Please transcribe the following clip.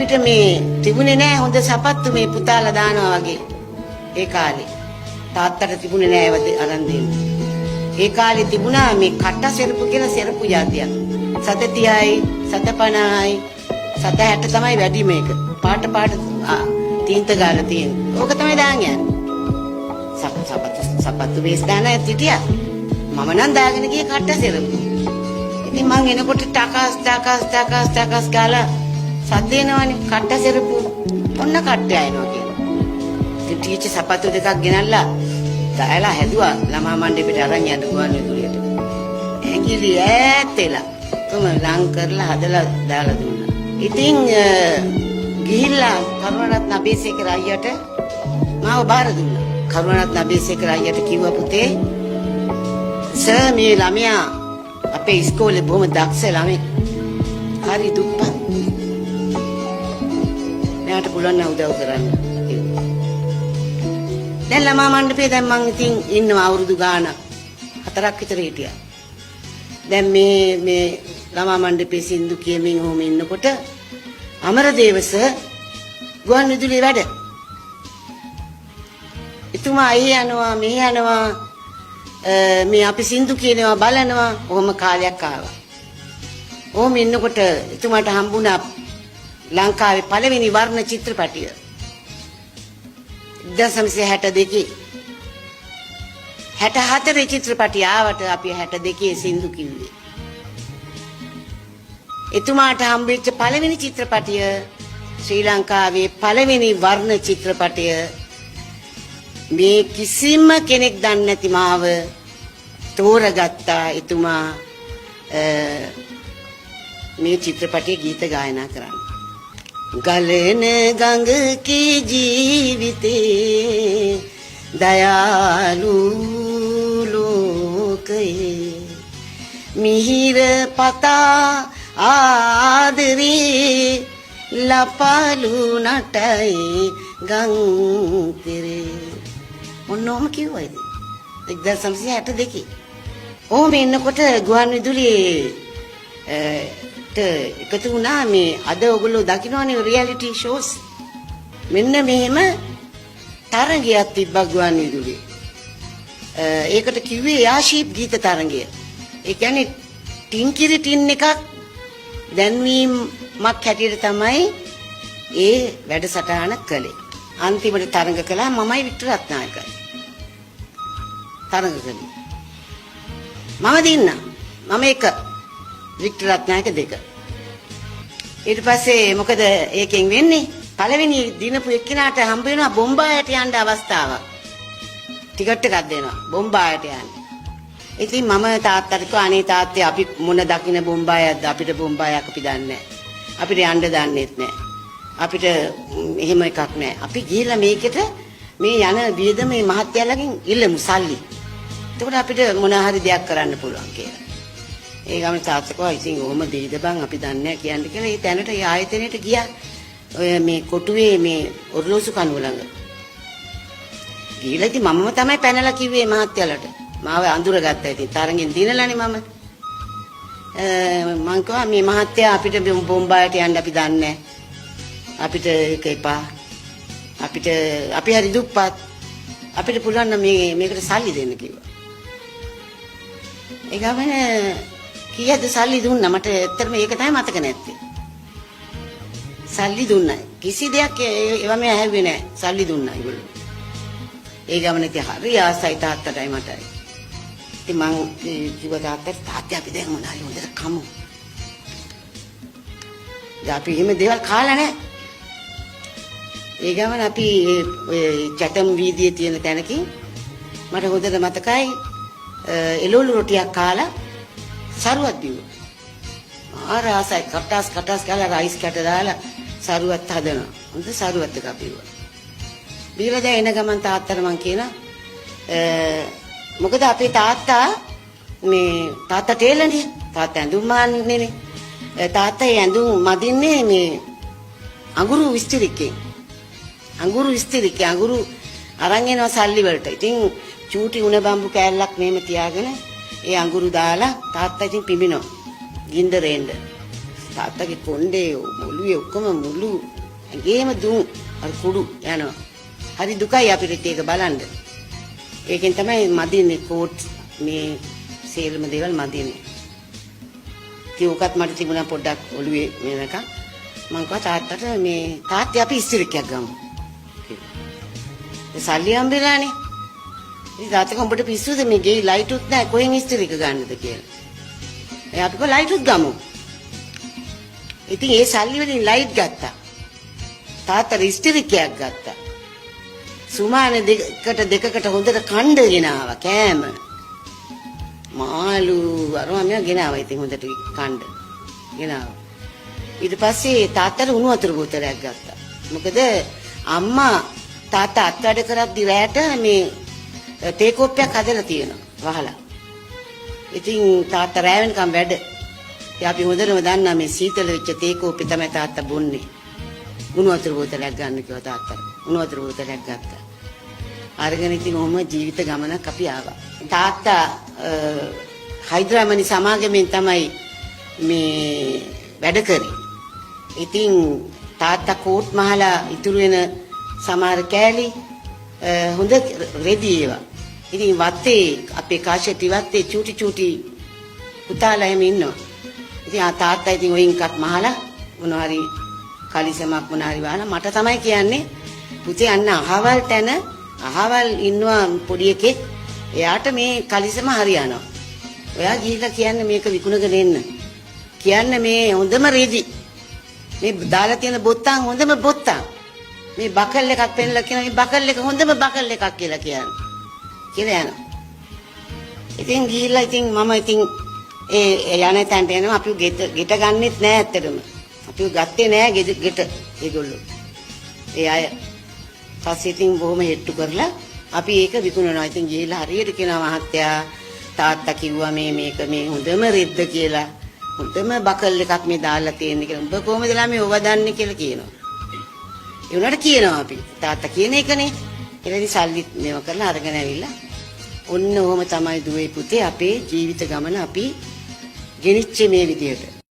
අපිට මේ තිබුණේ නෑ හොඳ සපත්තු මේ පුතාලා දානවා වගේ. ඒ කාලේ තාත්තට තිබුණේ නෑ ඒව අරන් දෙන්න. ඒ කාලේ තිබුණා මේ කට සෙරපු කියලා සෙරපු ජාතියක්. 730යි 750යි 760 තමයි වැඩි මේක. පාට පාට තීන්ත ගාලා තියෙන. ඕක තමයි දාන් යන්නේ. සපත්තු සපත්තු බේස් දාන අයත් හිටියා. මම නම් දාගෙන ගියේ කට සෙරපු. ඉතින් මං එනකොට ටකස් ටකස් ටකස් ටකස් ගාලා සද්ද එනවනේ කට සෙරපු. ඔන්න කට්ටය එනවා කියලා. ඉතින් ටීචර් සපත්තු දෙකක් ගෙනල්ලා දාලා හැදුවා ළමා මණ්ඩපෙට අරන් යන්න ගුවන් විදුලියට. ඇඟිලි ඈත් වෙලා කොහොම ලං කරලා හදලා දාලා දුන්නා. ඉතින් ගිහිල්ලා කරුණාරත්න අබේසේකර අයියට මාව බාර දුන්නා. කරුණාරත්න අබේසේකර අයියට කිව්වා, පුතේ සර්, මේ ළමයා අපේ ඉස්කෝලේ බොහොම දක්ෂ ළමෙක්. හරි දුප්පත්. මෙයාට පුළුවන් නම් උදව් කරන්න කිව්වා. දැන් ළමා මණ්ඩපේ දැන් මං ඉතින් ඉන්නවා අවුරුදු ගාණක්. 4ක් විතර හිටියා. දැන් මේ මේ ළමා මණ්ඩපේ සින්දු කියමින් ඔහොම ඉන්නකොට අමරදේව සර් ගුවන් විදුලියේ වැඩ. එතුමා ඒ යනවා මෙහෙ යනවා, මේ අපි සින්දු කියනවා බලනවා. ඔහොම කාලයක් ආවා. ඔහොම ඉන්නකොට එතුමාට හම්බුණා ලංකාවේ පළවෙනි වර්ණ චිත්‍රපටිය. 1962 64 චිත්‍රපටිය ආවට අපි 62 සින්දු කිව්වේ. එතුමාට හම්බෙච්ච පළවෙනි චිත්‍රපටිය ශ්‍රී ලංකාවේ පළවෙනි වර්ණ චිත්‍රපටය. මේ කිසිම කෙනෙක් දන්නේ නැති මාව තෝරගත්තා එතුමා මේ චිත්‍රපටයේ ගීත ගායනා කරන්න. ගලන ගඟකි ජීවිතේ දයාලු ලෝකයේ මිහිර පතා ආදරේ ලපලු නටයි ගං තිරේ. ඔන්න ඔහොම කිව්වා ඉතින් 1962. ඔහොම එන්නකොට ගුවන් විදුලියේ ට එකතු වුණා මේ අද ඔයගොල්ලෝ දකින්නවනේ රියැලිටි ෂෝස්. මෙන්න මෙහෙම තරගයක් තිබ්බා ගුවන් විදුලියේ. ඒකට කිව්වේ යාෂීප් ගීත තරගය. ඒ කියන්නේ ටින්කිරි ටින් එකක් දැන්වීමක් හැටියට තමයි ඒ වැඩසටහන කළේ. අන්තිමට තරඟ කළා මමයි වික්ටර් රත්නායකයි. තරඟ කළේ. මම දින්නා. මම එක. වික්ටර් රත්නායක දෙක. ඊට පස්සේ මොකද ඒකෙන් වෙන්නේ? පළවෙනි දිනපු එක්කිනාට හම්බ වෙනවා බොම්බායට යන්න අවස්ථාවක්. ටිකට් එකක් දෙනවා බොම්බායට යන්න. ඉතින් මම තාත්තට කිව්වා, අනේ තාත්තේ, අපි මොන දකින්න බොම්බායක්ද? අපිට බොම්බායක් අපි දන්නේ නැහැ. අපිට යන්න දන්නෙත් නැහැ. අපිට එහෙම එකක් නැහැ. අපි ගිහිල්ලා මේකට මේ යන වියදම මේ මහත්තයාලගෙන් ඉල්ලමු සල්ලි. එතකොට අපිට මොන හරි දෙයක් කරන්න පුළුවන් කියලා. ඒ ගමන් තාත්තා කිව්වා, ඉතින් ඔහොම දෙයිද බං, අපි දන්නේ නැහැ කියන්න කියලා. ඒ තැනට ඒ ආයතනයට ගියා. ඔය මේ කොටුවේ මේ ඔරලෝසු කනුව ළඟ. ගිහිල්ලා ඉතින් මමම තමයි පැනලා කිව්වේ මහත්තයාලට. මාව අඳුරගත්තා ඉතින් තරගෙන් දිනලානේ මම. මං කිව්වා, මේ මහත්තයා, අපිට බොම්බායට යන්න අපි දන්නේ නැහැ. අපිට ඒක එපා. අපිට අපි හරි දුප්පත්. අපිට පුළුවන් නම් මේ මේකට සල්ලි දෙන්න කිව්වා. ඒ ගමන කීයද සල්ලි දුන්නා, මට ඇත්තටම ඒක තමයි මතක නැත්තේ. සල්ලි දුන්නා. කිසි දෙයක් ඒවා මේ ඇහැව්වේ නෑ. සල්ලි දුන්නා ඒගොල්ලෝ. ඒ ගමන ඉතින් හරි ආසයි තාත්තටයි මටයි. ඉතින් මං කිව්වා තාත්තට, තාත්තේ, අපි දැන් මොන හරි හොඳට කමු. දැන් අපි එහෙම දේවල් කාලා නෑ. ඒ ගමන අපි ඔය චැටම් වීදියේ තියෙන තැනකින් මට හොඳට මතකයි එළවලු රොටියක් කාලා සරුවත් බිව්වා. මාර ආසයි, කටාස් කටාස් කාලා රයිස් කැට දාලා සරුවත් හදනවා. හොඳ සරුවත් එකක් බිව්වා. බීලා දැන් එන ගමන් තාත්තට මං කියනවා, මොකද අපේ තාත්තා මේ තාත්තා ටේලර්නේ. තාත්තා ඇඳුම් මහන්නේනේ. තාත්තා ඒ ඇඳුම් මදින්නේ මේ අඟුරු ඉස්තිරිකෙන්. අඟුරු ඉස්තිරිකේ අඟුරු අරන් එනවා සල්ලි වලට. ඉතින් චූටි උණ බම්බු කෑල්ලක් මෙහෙම තියාගෙන ඒ අඟුරු දාලා තාත්තා ඉතින් පිඹිනවා. ගින්දර එන්න. තාත්තගේ කොණ්ඩේ ඔළුවේ ඔක්කොම මුළු ඇඟේම දුම් අර කුඩු යනවා. හරි දුකයි අපිට ඒක බලන්න. ඒකෙන් තමයි මදින්නේ කෝට් මේ සේරම දේවල් මදින්නේ. ඉතින් ඕකත් මට තිබුණා පොඩ්ඩක් ඔළුවේ වෙනකන්. මං කිව්වා තාත්තට මේ තාත්තේ අපි ඉස්තිරිකයක් ගමු කියලා. ඒ සල්ලි හම්බෙලානේ. ඉතින් තාත්තා කිව්වා උඹට පිස්සුද මේ ගෙයි ලයිටුත් නැහැ කොහෙන් ඉස්තිරික ගන්නද කියලා. ඒ අපි කිව්වා ලයිටුත් ගමු. ඉතින් ඒ සල්ලි වලින් ලයිට් ගත්තා. තාත්තට ඉස්තිරිකයක් ගත්තා. සුමාන දෙකකට දෙකකට හොඳට කණ්ඩ ගෙනාවා කෑම. මාළු අරවා මේවා ගෙනාවා ඉතින් හොඳට කණ්ඩ ගෙනාවා. ඊට පස්සේ තාත්තට උණු වතුර බෝතලයක් ගත්තා. මොකද අම්මා තාත්තා අත් වැඩ කරද්දි රැට මේ තේ කෝප්පයක් හදලා තියෙනවා වහලා. ඉතින් තාත්තා රැ වෙනකම් වැඩ. ඉතින් අපි හොඳටම දන්නා මේ සීතල වෙච්ච තේ කෝප්පේ තමයි තාත්තා බොන්නේ. උණු වතුර බෝතලයක් ගන්න කිව්වා තාත්තට. උණු වතුර බෝතලයක් ගත්තා. අරගෙන ඉතින් ඔහොම ජීවිත ගමනක් අපි ආවා. තාත්තා හයිඩ්‍රාමනි සමාගමෙන් තමයි මේ වැඩ කරේ. ඉතින් තාත්තා කෝට් මහලා ඉතුරු වෙන සමහර කෑලි හොඳ රෙදි ඒවා. ඉතින් වත්තේ අපේ කාශෙටි වත්තේ චූටි චූටි පුතාලා එහෙම ඉන්නවා. ඉතින් ආ තාත්තා ඉතින් ඔයින් එකක් මහලා මොන හරි කලිසමක් මොන හරි වහලා මට තමයි කියන්නේ පුතේ අන්න අහවල් තැන අහවල් ඉන්නවා පොඩි එකෙක් එයාට මේ කලිසම හරියනවා. ඔයා ගිහිල්ලා කියන්න මේක විකුණගෙන එන්න. කියන්න මේ හොඳම රෙදි. මේ දාලා තියෙන බොත්තම් හොඳම බොත්තම්. මේ බකල් එකක් පෙන්නලා කියනවා මේ බකල් එක හොඳම බකල් එකක් කියලා කියන්නේ. කියලා යනවා. ඉතින් ගිහිල්ලා ඉතින් මම ඉතින් ඒ යන තැනට එනවා අපි ගෙට ගෙට ගන්නෙත් නෑ ඇත්තටම. අපි ගත්තේ නෑ ගෙට ඒගොල්ලෝ. ඒ අය පස්සේ ඉතින් බොහොම හෙට්ටු කරලා අපි ඒක විකුණනවා. ඉතින් ගිහිල්ලා හරියට කියනවා මහත්තයා තාත්තා කිව්වා මේ මේක මේ හොඳම රෙද්ද කියලා. හොඳම බකල් එකක් මේ දාලා තියෙන්නේ කියලා. උඹ කොහොමද ළමයි ඔව දන්නේ කියලා කියනවා. ඒ වුණාට කියනවා අපි. තාත්තා කියන එකනේ. කියලා ඉතින් සල්ලිත් මේව කරලා අරගෙන ඇවිල්ලා ඔන්න ඔහොම තමයි දුවේ පුතේ අපේ ජීවිත ගමන අපි ගෙනිච්චේ මේ විදියට.